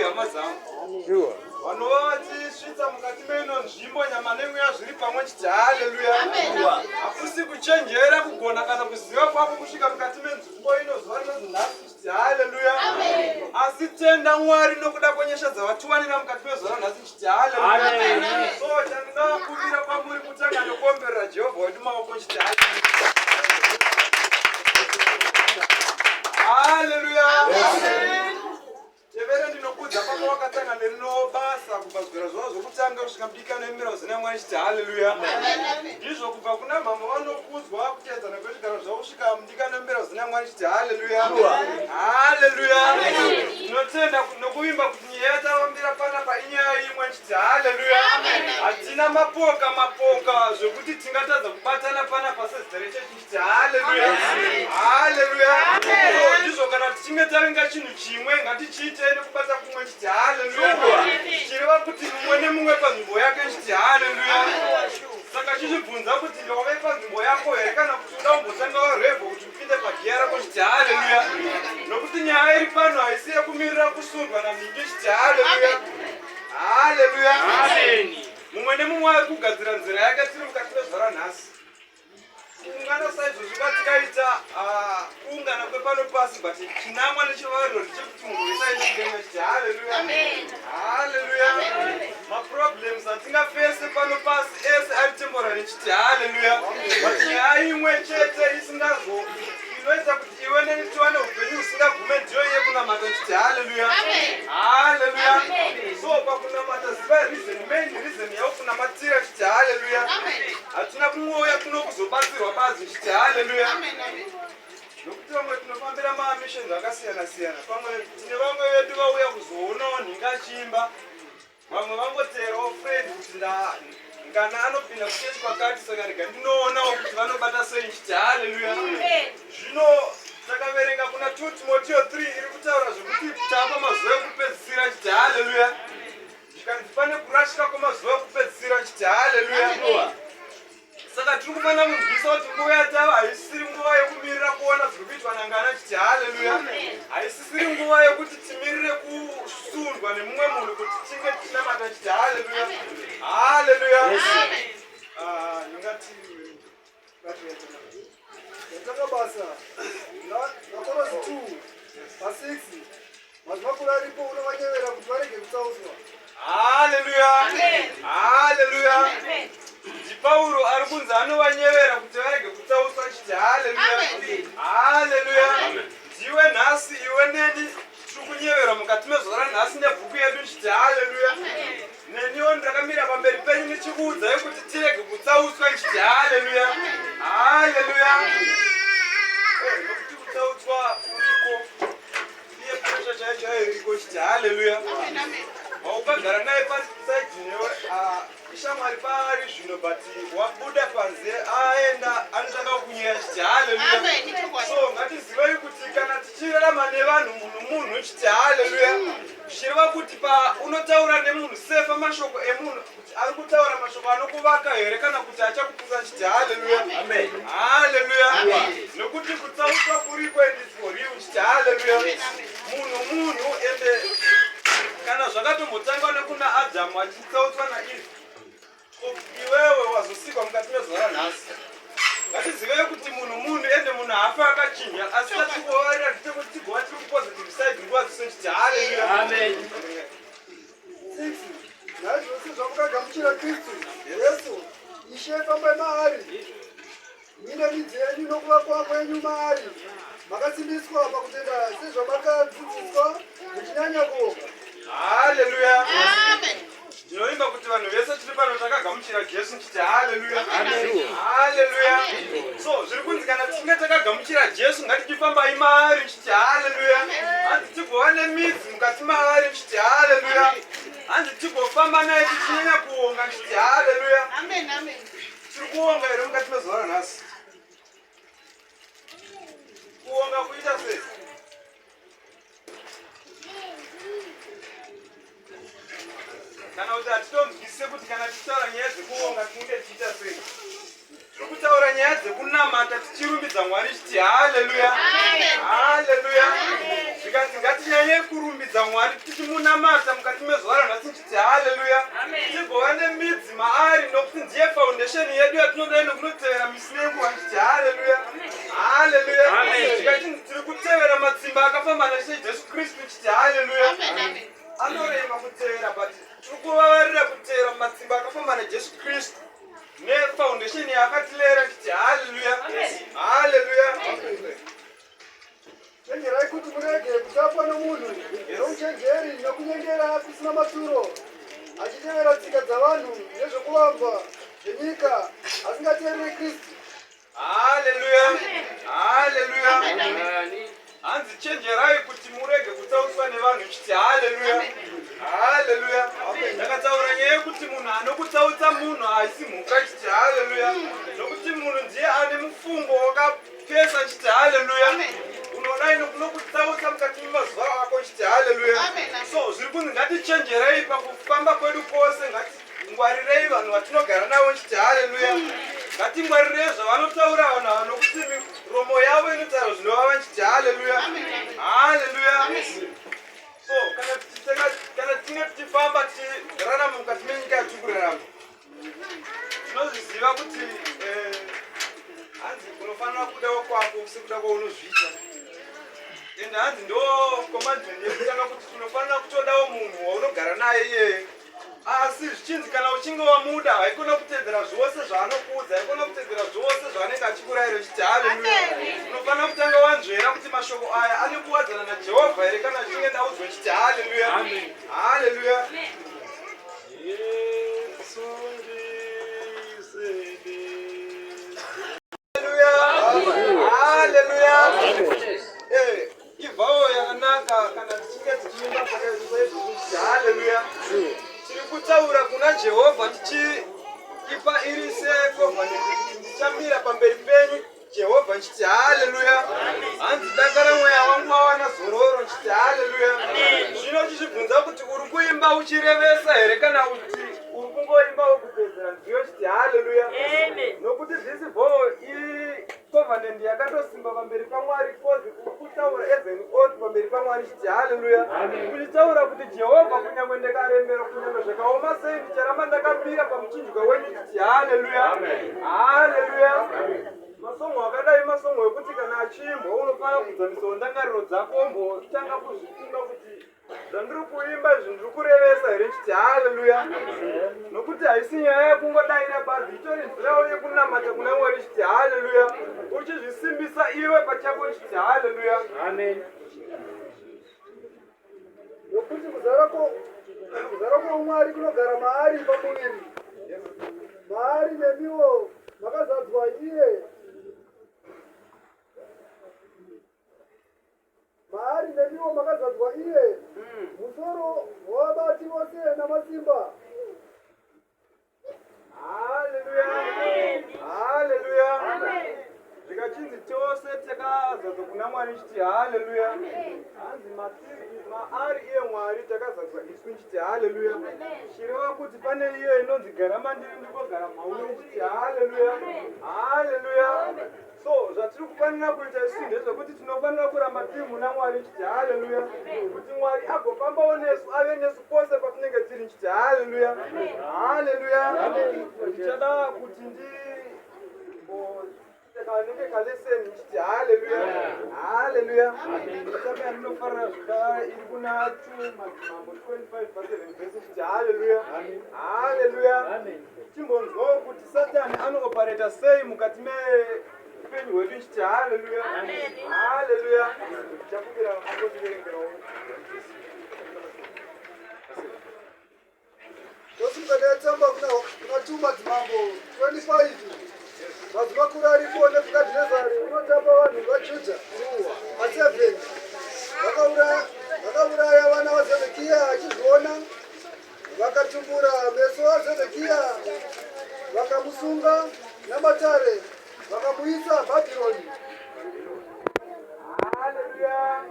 hama dzangu vanova vachisvitsa mukati meino nzvimbo nyama nemweya zviri pamwe chiti haleluya. Hakusi kuchenjera, kugona kana kuziva kwako kusvika mukati menzvimbo ino zuva rinonzi nhasi chiti haleluya. Asi tenda Mwari nokuda kwenyasha dzavatiwanira mukati mezuva ranhasi chiti haleluya. So chandinokumbira kwamuri kutanga nokuomberera Jehovha wedu maoko chiti haleluya. Haleluya. Tevere ndinokudza papa wakatanga nerino basa kubva zugara zvavo zvokutanga kusvika mudikano yemirau zina Mwari chiti haleluya. Ndizvo kubva kuna mhamha vanokudzwa kuteedzana kwezvigaro zvavo kusvika mudikano yemirau zina Mwari chiti haleluya. Haleluya. Ndinotenda nokuvimba kuti nyaya yatavambira panapa inyaya imwe chiti haleluya. Hatina mapoka mapoka zvekuti tingatadza kubatana panapa sezita rechechi chiti haleluya. Haleluya. Ndizvo kana tichinge tavinga chinhu chimwe ngatichiitei nekubata kumwe chiti haleluya, zvichireva kuti mumwe nemumwe panzvimbo yake chiti haleluya. Saka chichibvunza kuti ndove panzvimbo yako here kana kuti uda kumbotanga warevho kuti upinde pagiya rako chiti haleluya, nokuti nyaya iri pano haisi yekumirira kusundwa namingi chiti haleluya. Haleluya. Mumwe nemumwe ari kugadzira nzira yake tiri mukati mezuva ranhasi. Kuungana saizvozvi kwatikaita ah, kuungana kwepano pasi, but chinangwa nechivavariro ndechekuti munhu wese aende kudenga chiti haleluya. Haleluya. Maproblems atingafese pano pasi ese ari temporary chiti haleluya, but nyaya imwe chete isingazo inoita kuti iwe neni tiwane upenyu husingagume ndiyo yekunamata chiti haleluya. Haleluya. So pakunamata ziva reason, main reason yaukunamatira chiti haleluya. Hatina kungouya kuno kuzobatsirwa bazi chiti haleluya, nokuti vamwe tinofambira mamissions akasiyana siyana. Pamwe tine vamwe vedu vauya kuzoonawo nhinga achiimba, vamwe vangoteerawo friend kuti nda ngana anopinda kuchechi kwakati, saka rega ndinoonawo kuti vanobata sei chiti haleluya. Zvino takaverenga kuna 2 Timoteo 3 iri kutaura zvekuti tava mazuva ekupedzisira chiti haleluya, zvikanzi pane kurashika kwemazuva ekupedzisira chiti haleluya. Saka tiri kufanira kunzwisa kuti nguva yatava haisisiri nguva yekumirira kuona zviri kuitwa nangana chiti haleluya. Haisisiri nguva yekuti timirire kusundwa nemumwe munhu kuti tinge tichinamata chiti haleluya. Haleluya. Ah, ndingati Yatanga basa naKorosi 2 pa6 mazvimakore aripo unovanyevera kuti varege kutsauswa. Haleluya. Haleluya. NdiPauro ari kunzi anovanyevera kuti varege kutsauswa chiti haleluya. Haleluya. Ndiwe nhasi iwe neni tiri kunyeverwa mukati mezuva ranhasi nebhuku yedu chiti haleluya. Neniwo ndakamira pamberi penyu ndichikuudzai kuti tirege kutsauswa ndichiti haleluya. Haleluya. Nokuti kutsauswa kuriko, iye pressure chaiyo chaiyo iriko chiti haleluya. Waukagara naye pasaidi newe ishamwari paari zvino, but wabuda panze aenda anotanga kunyeya chiti haleluya. So ngatizivei kuti kana tichirarama nevanhu, munhu munhu chiti haleluya, zvichireva kuti pa unotaura nemunhu sefa mashoko emunhu kuti ari kutaura mashoko anokuvaka here kana kuti achakupusa chiti haleluya. Haleluya. Nokuti kutsauswa kuriko and it's for real chiti haleluya. Munhu munhu, ende kana zvakatombotangwa nekuna Adhamu achitsautswa naEve, iwewe wazosikwa mukati mezuva ranhasi, ngatizivei kuti munhu munhu, ende munhu haafa akachinja. Asi tatikuvavarira ndechekuti tigova tiri kupositive side nguva dzose chiti haleluya. Amen. 6 Naizvozvo zvamakagamuchira Kristu Jesu Ishe, fambai maari, muine midzi yenyu nokuvakwa kwenyu maari, makasimbiswa pakutenda sezvamakadzidziswa, muchinyanya kuonga. Haleluya. Ndinoimba kuti vanhu vese tiri pano takagamuchira Jesu chiti haleluya. Haleluya. So zviri kunzi kana tichinge takagamuchira Jesu ngatichifambai maari chiti haleluya. Hanzi tigova nemidzi mukati maari chiti haleluya. Hanzi tigofamba naye tichinyanya kuonga chiti haleluya. Tiri kuonga here mukati mezuva ranhasi? Kuonga kuita sei? Kana kuti hatitonzwisise kuti kana tichitaura nyaya dzekuonga tinenge tichiita sei? Tiri kutaura nyaya dzekunamata tichirumbidza Mwari chiti haleluya. Haleluya. Zvikanzi ngatinyanyei kurumbidza Mwari tichimunamata mukati mezuva ranhasi tichiti haleluya, tigova nemidzi maari nokuti ndiye foundation yedu yatinodai nokunotevera misi nenguva tichiti haleluya, haleluya. Zvikati tiri kutevera matsimba akafamba naIshe Jesu Kristu tichiti haleluya. Anorema kutevera but tiri kuvavarira kutevera matsimba akafamba naJesu Kristu nefoundation yaakatilera tichiti haleluya, haleluya. Chenjerai kuti murege kutapwa nomunhu nouchenjeri nokunyengera kusina maturo, achitevera tsika dzavanhu nezvokuvamba zvenyika, asingateereri Kristu. Haleluya, haleluya. Hanzi chenjerai kuti murege kutsauswa nevanhu chiti haleluya, haleluya. Ndakataura nyaya yekuti munhu anokutsautsa munhu haisi mhuka chiti haleluya, nokuti munhu ndiye ane mufungo wakapesa chiti haleluya, unodai nokutsautsa mukati memazuva ako chiti haleluya. So zviri kunzi ngatichenjerei pakufamba kwedu kwose, ngatingwarirei vanhu vatinogara navo chiti haleluya, ngatingwarirei zvavanotaura vanhu ava nokuti miromo yavo inotaura zvinovava chiti haleluya, haleluya. So kana tichinge tichifamba tichirarama mukati menyika yatiri kurarama, tinozviziva kuti hanzi unofanira kudawo kwako sekuda kwaunozviita, ende hanzi ndo commandment yekutanga kuti unofanira kutodawo munhu waunogara naye iyeye. Asi zvichinzi kana uchinge wamuda, haikona kutedzera zvose zvaanokuudza, haikona kutedzera zvose zvaanenge achikurayira chiti haleluya. Unofanira kutanga wanzvera kuti mashoko aya ane kuwadzana naJehovha here kana achinge ndaudzwa chiti haleluya, haleluya. Yesu Haleluya, haleluya. Ivow yakanaka kana tichinge tichiimba saizvozvo, haleluya. Tiri kutaura kuna Jehovha tichiipa iri secovenant kuti ndichamira pamberi penyu Jehovha nchiti haleluya. Hanzi dakara mweya wangu wawana zororo nchiti haleluya. Zvino tichibvunza kuti uri kuimba uchirevesa here kana kuti uri kungoimbawo kutedzera nziyo chiti haleluya, nokuti this vow icovenant yakatosimba pamberi paMwari, cause uri kutaura as an oath pamberi paMwari chiti haleluya, uchitaura kuti Jehovha, kunyange ndikaremera, kunyange zvakaoma sei, ndicharamba ndakamira pamuchinjikwa wenyu chiti haleluya, haleluya. Masongo akadai masongo ekuti kana achiimbwa unofanira kudzamisawo ndangariro dzako, ombotanga kuzvifunga kuti zvandiri kuimba izvi ndiri kurevesa here chiti haleluya, nokuti haisi nyaya yekungodaira badzi, itori nzirawo yekunamata kuna Mwari chiti haleluya, uchizvisimbisa iwe pachako chiti haleluya. Nokuti kuzara kwaMwari kunogara maari pamuviri, maari nemiwo makazadzwa iye, maari nemiwo makazadzwa iye, musoro wavabati vose namasimba. Haleluya, haleluya. Zvikachinzi tose takazadzwa kuna Mwari chiti haleluya. Hanzi maari iye Mwari takazadzwa isu chiti haleluya, chireva kuti pane iyo inonzi gara mandiri ndigogara mauri chiti haleluya, haleluya. So zvatiri kufanira kuita isu ndezvekuti tinofanira kuramba tiri muna Mwari chiti haleluya, kuti Mwari agofambawo nesu, ave nesu kwose patinenge tiri chiti haleluya, haleluya. Ndichada kuti kanenge kalesson chiti haleluya, haleluya. Tsamba yandinofarira zvakare iri kuna 2 Madzimambo 25 pa7 vhesi chiti haleluya, haleluya. Chimbonzwawo kuti Satani anoopareta sei mukati meupenyu hwedu chiti haleluya, haleluya. Chakumbira angondiverengerawo. Tosimuka tsamba kuna 2 Madzimambo 25. Mazuva makuru aripo, Nebhukadhinezari unotapa vanhu vaJudha. Pa7 vakauraya vana vaZedhekiya achizviona, vakatumbura meso aZedhekiya, vakamusunga namatare, vakamuisa Bhabhironi. Haleluya,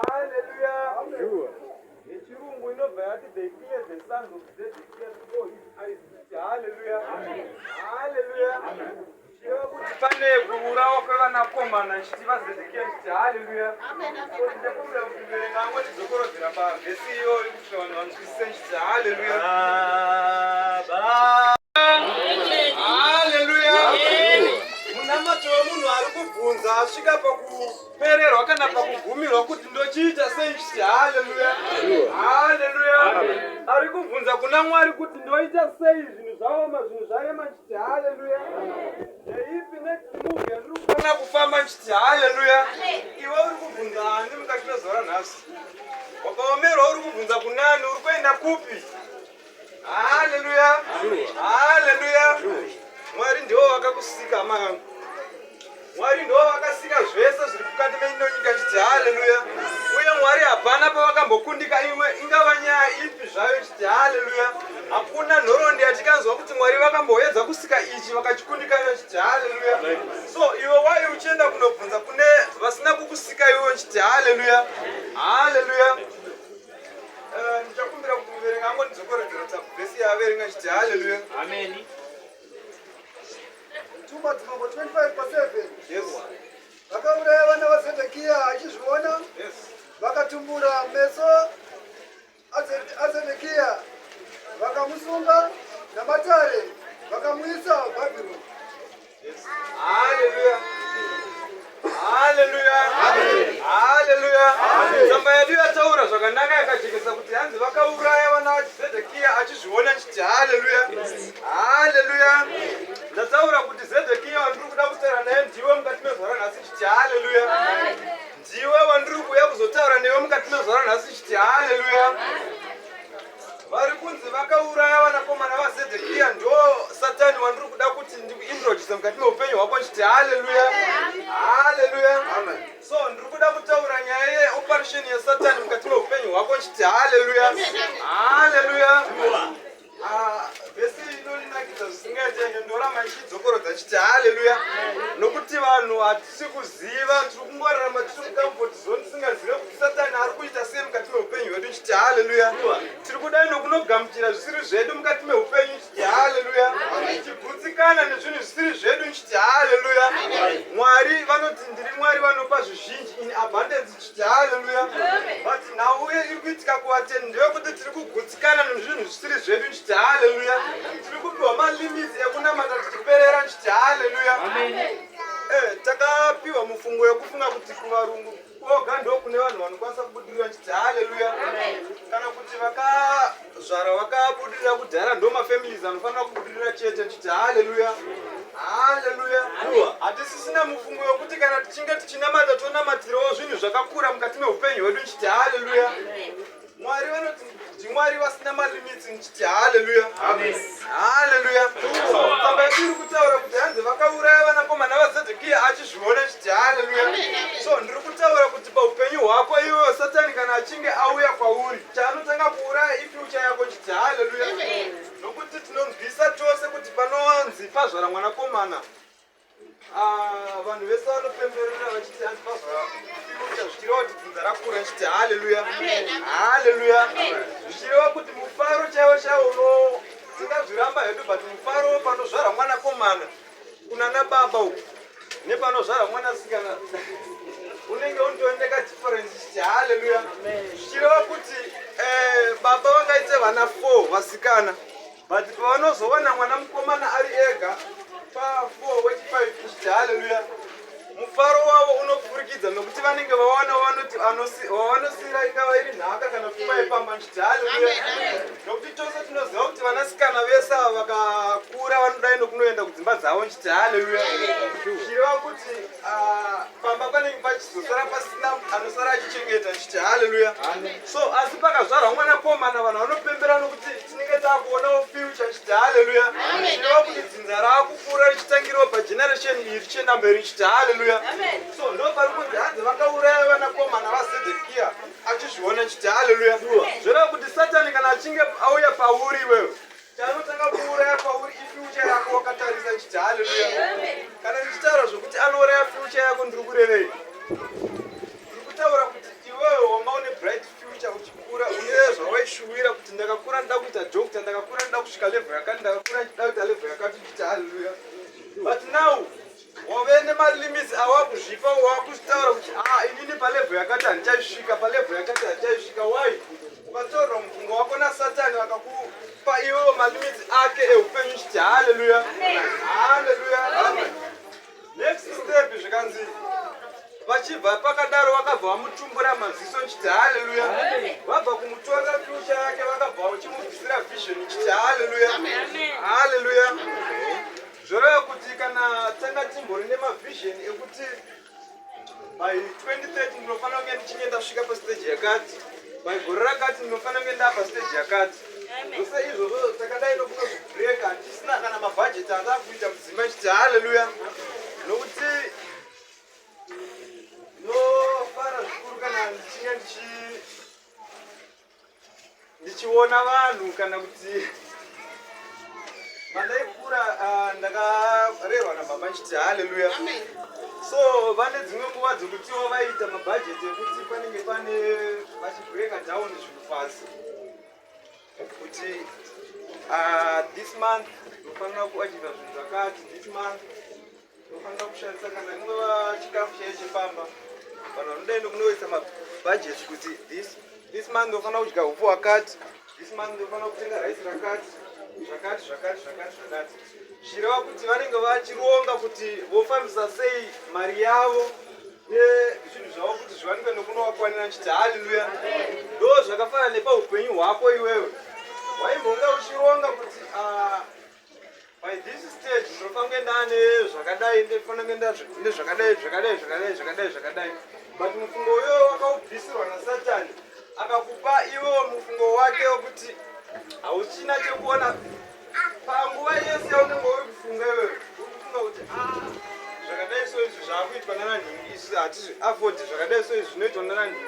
haleluya. Nechirungu inobva yati they clear the sons of Zedekiah before his eyes. Haleluya, haleluya. Zvoreva kuti pane kuurawa kwevanakomana nchiti vaZedekiya nchiti haleluya. Ndikumbira kuti verenga angotidzokorodzera pavhesi iyoyo kuti vanhu vanzwisise nchiti haleluya. Haleluya. Munamato wemunhu ari kubvunza asvika pakupererwa kana pakugumirwa kuti ndochiita sei nchiti haleluya. Haleluya. Ari kubvunza kuna Mwari kuti ndoita sei zvinhu zvaoma zvinhu zvarema nchiti haleluya. Ndeipi next move yandiri kufanira kufamba nchiti haleluya. Iwe uri kubvunza ani mukati mezuva ranhasi? Wakaomerwa uri kubvunza kunani? Uri kuenda kupi? Haleluya. Haleluya. Mwari ndiwo vakakusika hama yangu. Mwari ndiwo vakasika zvese zviri mukati meino nyika chiti haleluya. Uye Mwari hapana pavakambokundika imwe ingava nyaya ipi zvayo chiti haleluya. Hakuna nhoroondo yatikanzwa kuti Mwari vakamboedza kusika ichi vakachikundikana chiti haleluya. So iwe wai uchienda kunobvunza kune vasina kukusika iwe chiti haleluya. Haleluya. Ndichakumbira kuti muverenga angondidzokoredzera vhesi yaaverenga chiti haleluya. Ameni. 2 Madzimambo 25 pa 7. Yes. Vakauraya vana vaZedekiya achizviona, Yes. vakatumbura meso aZedekiya, vakamusunga namatare, vakamuisa Bhabhironi. Haleluya. Haleluya. Haleluya. Tsamba yedu yataura zvakanaka yakajekesa kuti hanzi vakauraya vana vaZedekiya achizviona chiti haleluya. Haleluya. Ndataura kuti Zedekiya wandiri kuda kutaura naye ndiwe mukati mezuva ranhasi chiti haleluya. Ndiwe wandiri kuuya kuzotaura newe mukati mezuva ranhasi chiti haleluya. Vari kunzi vakauraya vanakomana vaZedekiya ndo Satani wandiri kuda kuti ndikuintroduce mukati meupenyu hwako chiti haleluya. Haleluya. So ndiri kuda kutaura nyaya yeoperation yeSatani mukati meupenyu hwako chiti haleluya. Haleluya. Ah, vhesi inoninakidza zvisingaite ende ndoramba ndichidzokorodza chiti haleluya, nokuti vanhu hatisi kuziva, tiri kungorarama tiri mucomfort zone tisingazive kuti Satani ari kuita sei mukati meupenyu hwedu chiti haleluya. Tiri kudai nokunogamuchira zvisiri zvedu mukati meupenyu chiti haleluya, tichigutsikana nezvinhu zvisiri zvedu chiti haleluya. Mwari vanoti ndiri Mwari vanopa zvizhinji in abundance chiti haleluya, but nhau iri kuitika kuvatendi ndeyekuti tiri kugutsikana nezvinhu zvisiri zvedu chiti haleluya. Tiri kupiwa malimits ekunamata tichiperera chiti haleluya. Takapiwa mufungo yekufunga kuti kuvarungu koga ndo kune vanhu vanokwanisa kubudirira chiti haleluya, kana kuti vakazvara vakabudirira kudhara ndo mafamilies anofanira kubudirira chete chiti haleluya. Haleluya. Hatisisina mufungo wekuti kana tichinge tichinamata tonamatirawo zvinhu zvakakura mukati meupenyu hwedu chiti haleluya. Mwari vanoti ndimwari vasina malimits nchiti haleluya. Haleluya. So tsamba yedu iri kutaura kuti hanzi vakauraya vanakomana vaZedekiya achizviona chiti haleluya. So ndiri kutaura kuti paupenyu hwako iwewe, Satani kana achinge auya kwauri, chaanotanga kuuraya ifuture yako chiti haleluya, nokuti tinonzwisa tose kuti panonzi pazvara mwanakomana, ah, vanhu vese vanopemberera vachiti hanzi pazvara future, zvichireva kuti dzinza rakura chiti haleluya. Haleluya. Zvichireva kuti mufaro chaiwo chaiwo uno tingazviramba hedu, but mufaro panozvara mwanakomana kunana baba uku nepanozvara mwanasikana unenge unotoendeka difference chiti haleluya. Zvichireva kuti baba vangaite vana 4 vasikana, but pavanozowana mwana mukomana ari ega pa4 wechi5 chiti haleluya, mufaro wavo unopfurikidza nokuti vanenge vawana vanoti wavanosiyira ingava iri nhaka kana pfuma yepamba nchiti haleluya, nokuti tose tinoziva kuti vanasikana vese ava vakakura vanodai nokunoenda kudzimba dzavo nchiti haleluya. Zvichireva kuti ah, pamba panenge pachizosara pasina anosara achichengeta nchiti haleluya. So asi pakazvarwa mwanakomana vanhu vanopembera nokuti tinenge taakuonawo future nchiti haleluya. Zvichireva kuti dzinza raakukura richitangirawo pageneration iyi richienda mberi nchiti haleluya. So ndo pari kunzi hanzi vakauraya vanakomana vaZedekiya achizviona nchiti haleluya. Zvoreva kuti Satani kana achinge auya pauri iwewe, chaanotanga kuuraya pauri ifuture yako wakatarisa nchiti haleluya. Kana ndichitaura zvokuti anouraya future yako, ndiri kurevei? Ndiri kutaura kuti iwewe wanga une bright future uchikura, une zvawaishuwira kuti ndakakura ndida kuita doctor, ndakakura ndida kusvika level yakati, ndakakura ndida kuita level yakati nchiti haleluya. But now Before wakuzvitaura kuti ah, inini palevel yakati handichaisvika, palevel yakati handichaisvika. Why? Ukatorerwa mufungo wako naSatani, vakakupa iwewo malimits ake eupenyu. Chiti haleluya, haleluya. Next step, zvikanzi vachibva pakadaro vakabva vamutumbura maziso. Nchiti haleluya. Vabva kumutorera future yake, vakabva vachimubvisira vision. Chiti haleluya, haleluya. Zvoreva kuti kana tanga timbori nemavision ekuti by 2030 ndinofanira kunge ndichinge ndasvika pastage yakati, by gore rakati ndinofanira kunge ndaa pastage yakati, zvose izvozvo takadai nokunozvibreka. Hatisina kana mabhajeti ataa kuita mudzimba. Chiti haleluya. Nokuti ndinofara zvikuru kana ndichinge ndichiona vanhu, kana kuti mandaikura, ndakarerwa nababa. Nchiti haleluya. So vane dzimwe nguva dzekutiwo vaiita mabhajeti ekuti panenge pane vachibreka down zvinhu pasi kuti this month unofanira kuachieva zvinhu zvakati, this month unofanira kushandisa, kana ingova chikafu chaicho chepamba, vanhu vanodaenda kunoisa mabhajeti kuti this month unofanira kudya upfu hwakati, this month unofanira kutenga raisi rakati, zvakati, zvakati, zvakati, zvakati, zvichireva kuti vanenge vachironga kuti vofambisa sei mari yavo nezvinhu zvavo kuti zviwanikwe nokunovakwanira. Nchiti haleluya. Ndo zvakafanana nepaupenyu hwako iwewe. Waimbonga uchironga kuti by this stage ndinofanira kunge ndaane zvakadai, ndinofanira kunge ndezvakadai, zvakadai, zvakadai, zvakadai, zvakadai, but mufungo iwowo wakaubvisirwa naSatani, akakupa iwewo mufungo wake wekuti hauchina chekuona. Panguva yese yaunenge uri kufunga iwewe, uri kufunga kuti a zvakadai so, izvi zvaakuitwa nananhingi, isu hatizvi afford zvakadai so, izvi zvinoitwa nananhingi,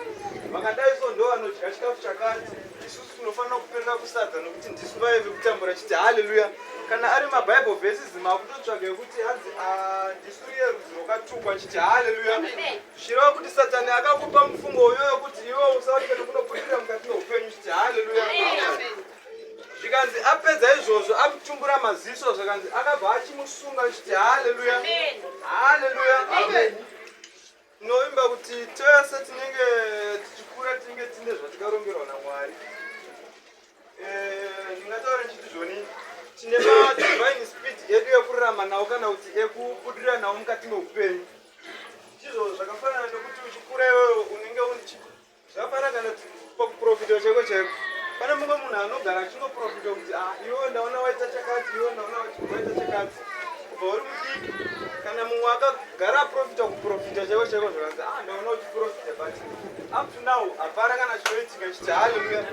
vakadai so ndo vanodya chikafu chakati, isusu tinofanira kuperera kusadza nokuti ndisu vaive kutambura. Chiti haleluya. Kana ari maBible verses, makutotsvaga ekuti hanzi ndisu riye rudzi rwakatukwa. Chiti haleluya. Zvichireva kuti Satani akakupa mufungo uyoyo kuti iwe usaoneke nokunobudirira mukati meupenyu. Chiti haleluya. Zvikanzi apedza izvozvo, amutumbura maziso, zvakanzi akabva achimusunga. Chiti haleluya, haleluya. Tinovimba kuti tese tinenge tichikura tinenge tine zvatikarongerwa naMwari. Ndingataura ndichiti zvoni tine madivine speed edu ekurarama nawo, kana kuti ekubudirira nawo mukati meupenyu. Ndizvo zvakafanana nekuti uchikura iwewe unenge zvakafanana kana pakuprofita chaiko chaiko, pane mumwe munhu anogara achingoprofita kuti ah, iwewe ndaona waita chakati, iwewe ndaona waita chakati kubva uri mudiki. Kana mumwe akagara aprofita, kuprofita chaiko chaiko, zvakanzi ah, ndaona uchiprofita, but up to now hapana kana chinoitika. Chiti haleluya.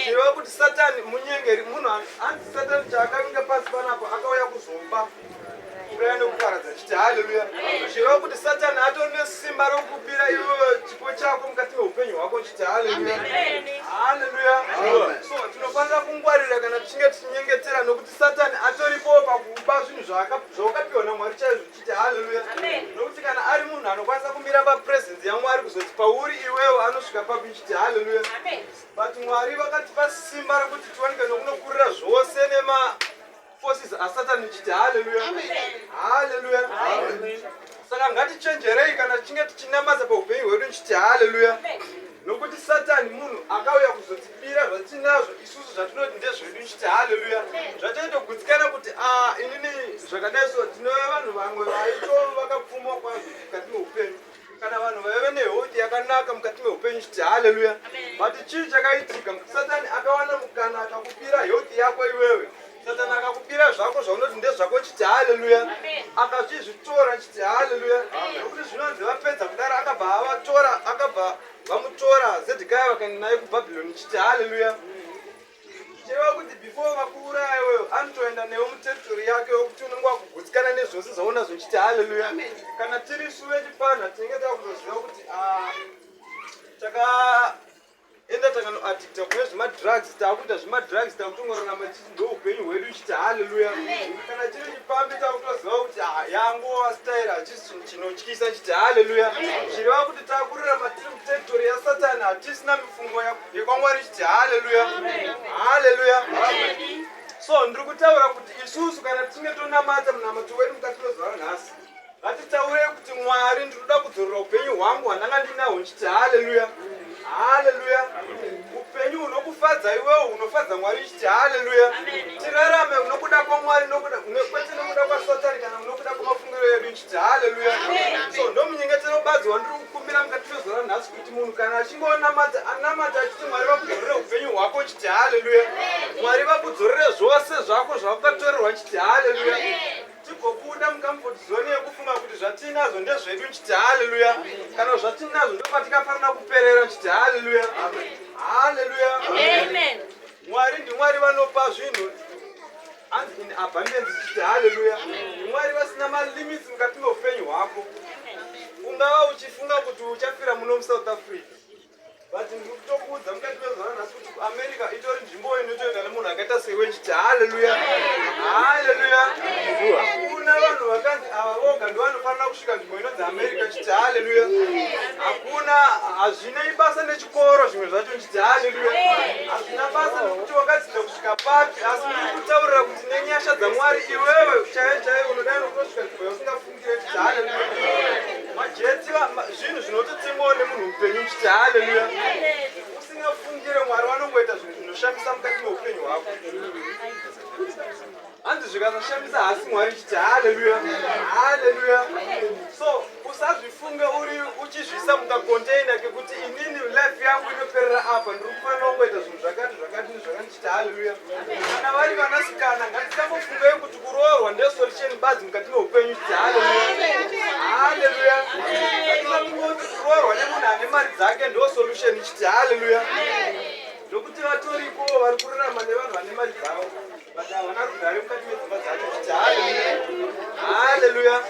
Chireva kuti Satani munyengeri, munhu hanzi Satani chaakavinga pasi panapo akauya kuzoba, kuuraya nekuparadza. Chiti haleluya. Zvireva kuti Satani atori nesimba rokupira iwewe chipo chako mukati meupenyu hwako. Chiti haleluya, haleluya. So tinofanira kungwarira kana tichinge tichinyengetera, nokuti Satani atoripowo pakuba zvinhu zvawakapiwa naMwari chaizvo. Chiti haleluya. Nokuti kana ari munhu anokwanisa kumira papresence yaMwari kuzoti pauri iwewo, anosvika papi? Chiti haleluya. But Mwari vakatipa simba rekuti tiwanike nokunokurira zvose nema forces aSatani. Chiti haleluya, haleluya. Saka ngatichenjerei kana tichinge tichinamata paupenyu hwedu. Nchiti haleluya. Nokuti Satani munhu akauya kuzotibira zvatinazvo isusu zvatinoti ndezvedu. Nchiti haleluya. Zvatoitogutsikana kuti a inini zvakadai so, tinove vanhu vamwe vaito vakapfuma kwazvo mukati meupenyu, kana vanhu vaive nehealth yakanaka mukati meupenyu. Chiti haleluya. But chii chakaitika? Satani akawana mukana, akakupira health yako iwewe. Satani akakupira zvako zvaunoti ndezvako. Chiti haleluya. Akazvizvitora. Chiti haleluya. Nokuti zvinonzi vapedza kudaro akabva avatora, akabva vamutora Zedhikaya, vakaenda naye kuBhabhironi. Chiti haleluya. Zvichireva kuti before vakuuraya iwewe, anotoenda newe muterritory yake wekuti unenge wakugutsikana nezvose zvaunazvo. Chiti haleluya. Kana tiri isu vechipana, tinenge takutoziva kuti ah, takaenda takanoaddicta kune zvemadrugs, taakuita zvemadrugs, takutongorarama tichiti ndo upenyu hwedu. Chiti haleluya. Kana chiri chipambi, takutoziva kuti ah, yangova style, hachisi chinhu chinotyisa. Chiti haleluya. Zvireva kuti takurarama tiri muterritory yaSatani, hatisina mifungo yekwaMwari. Chiti haleluya, haleluya. So ndiri kutaura kuti isusu kana tichinge tonamata munamato wedu mukati mezuva ranhasi, Ngatitaurei kuti Mwari ndinoda kudzorera upenyu hwangu hwandanga ndinahwo ndichiti haleluya. Haleluya. Upenyu hunokufadza iwewe hunofadza Mwari ndichiti haleluya. Tirarame nokuda kwaMwari nokuda kwete nokuda kwaSatani kana nokuda kwamafungiro edu ndichiti haleluya. So ndomunyengetero badzi wandiri kukumbira mukati mezuva ranhasi kuti munhu kana achinge onamata anamata achiti Mwari vakudzorere upenyu hwako ndichiti haleluya. Mwari vakudzorere zvose zvako zvawakatorerwa ndichiti haleluya. Tigobuda mucomfort zone yekufunga kuti zvatinazvo ndezvedu nchiti haleluya. Kana zvatinazvo ndopatikafanira kuperera nchiti haleluya. Haleluya. Amen. Mwari ndiMwari vanopa zvinhu hanzi in abundance chiti haleluya. NdiMwari vasina malimits mukati meupenyu hwako. Ungava uchifunga kuti uchafira muno muSouth Africa. But ndiri kutokuudza mukati mezuva ranhasi kuti kuAmerica itori nzvimbo inotoenda nemunhu akaita sewe nchiti haleluya, haleluya. Hakuna vanhu vakanzi ava voga ndovanofanira kusvika nzvimbo inonzi America nchiti haleluya. Hakuna, hazvinei basa nechikoro zvimwe zvacho nchiti haleluya. Hazvina basa nekuti wakadzidza kusvika papi, asi ndiri kutaurira kuti nenyasha dzaMwari iwewe chaiyo chaiyo unodai nokutosvika nzvimbo yausingafungire nchiti haleluya. Majetsi zvinhu zvinototengwawo nemunhu mupenyu muchiti haleluya. Usingafungire Mwari vanongoita zvinhu zvinoshamisa mukati meupenyu hwako. Hanzi zvikasashamisa haasi Mwari chiti haleluya. Haleluya. So usazvifunge uri uchizviisa mukakonteina kekuti inini life yangu inoperera apa ndiri kufanira kungoita zvinhu zvakati zvakati nezvakati chiti haleluya. Kana vari vanasikana ngatisambofungei kuti kuroorwa ndiyo solution badzi mukati meupenyu chiti haleluya. Haleluya. Ngatisamboti kuroorwa nemunhu ane mari dzake ndiyo solution chiti haleluya. Nokuti vatoriko vari kurarama nevanhu vane mari dzavo but havana rugare mukati medzimba dzacho chiti haleluya. Haleluya.